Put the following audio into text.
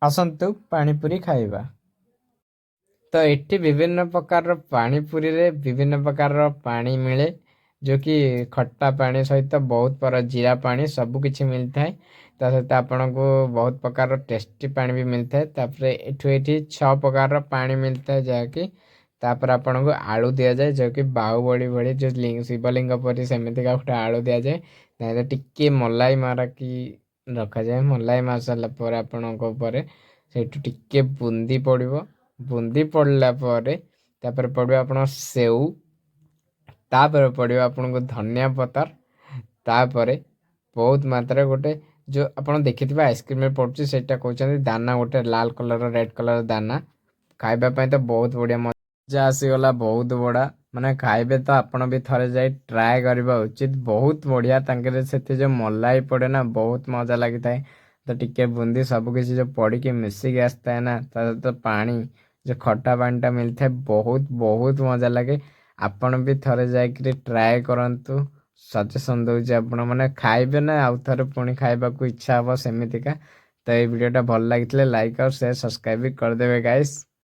ଆସନ୍ତୁ ପାଣିପୁରୀ ଖାଇବା। ତ ଏଠି ବିଭିନ୍ନ ପ୍ରକାରର ପାଣିପୁରୀରେ ବିଭିନ୍ନ ପ୍ରକାରର ପାଣି ମିଳେ, ଯୋଉକି ଖଟା ପାଣି ସହିତ ବହୁତ ପ୍ରକାର ଜିରା ପାଣି ସବୁ କିଛି ମିଳିଥାଏ। ତା ସହିତ ଆପଣଙ୍କୁ ବହୁତ ପ୍ରକାରର ଟେଷ୍ଟି ପାଣି ବି ମିଳିଥାଏ। ତାପରେ ଏଠି 6 ପ୍ରକାରର ପାଣି ମିଳିଥାଏ, ଯାହାକି ତାପରେ ଆପଣଙ୍କୁ ଆଳୁ ଦିଆଯାଏ, ଯୋଉକି ବାହୁବଳି ଭଳି ଯୋଉ ଶିବଲିଙ୍ଗ ପରି ସେମିତିକା ଗୋଟେ ଆଳୁ ଦିଆଯାଏ। ତାହିଁରେ ଟିକେ ମଲାଇ ମାରିକି ରଖାଯାଏ। ମଲାଇ ମାରି ସାରିଲା ପରେ ଆପଣଙ୍କ ଉପରେ ସେଇଠୁ ଟିକେ ବୁନ୍ଦି ପଡ଼ିବ। ବୁନ୍ଦି ପଡ଼ିଲା ପରେ ତାପରେ ପଡ଼ିବ ଆପଣ ସେଉ, ତାପରେ ପଡ଼ିବ ଆପଣଙ୍କୁ ଧନିଆ ପତର, ତାପରେ ବହୁତ ମାତ୍ରାରେ ଗୋଟେ ଯେଉଁ ଆପଣ ଦେଖିଥିବେ ଆଇସ୍କ୍ରିମରେ ପଡ଼ୁଛି, ସେଇଟା କହୁଛନ୍ତି ଦାନା, ଗୋଟେ ଲାଲ କଲର, ରେଡ୍ କଲର ଦାନା। ଖାଇବା ପାଇଁ ତ ବହୁତ ବଢ଼ିଆ ମଜା ଆସିଗଲା। ବହୁତ ବଢ଼ିଆ, ମାନେ ଖାଇବେ ତ ଆପଣ ବି ଥରେ ଯାଇ ଟ୍ରାଏ କରିବା ଉଚିତ। ବହୁତ ବଢ଼ିଆ। ତାଙ୍କର ସେଥିରେ ଯେଉଁ ମଲାଇ ପଡ଼େ ନା, ବହୁତ ମଜା ଲାଗିଥାଏ। ତ ଟିକେ ବୁନ୍ଦି ସବୁ କିଛି ଯେଉଁ ପଡ଼ିକି ମିଶିକି ଆସିଥାଏ ନା, ତା ସହିତ ପାଣି, ଯେଉଁ ଖଟା ପାଣିଟା ମିଳିଥାଏ, ବହୁତ ବହୁତ ମଜା ଲାଗେ। ଆପଣ ବି ଥରେ ଯାଇକିରି ଟ୍ରାଏ କରନ୍ତୁ। ସଜେସନ୍ ଦେଉଛି, ଆପଣ ମାନେ ଖାଇବେ ନା ଆଉ ଥରେ ପୁଣି ଖାଇବାକୁ ଇଚ୍ଛା ହେବ ସେମିତିକା। ତ ଏଇ ଭିଡ଼ିଓଟା ଭଲ ଲାଗିଥିଲେ ଲାଇକ୍ ଆଉ ସେୟାର, ସବସ୍କ୍ରାଇବ୍ ବି କରିଦେବେ ଗାଇସ୍।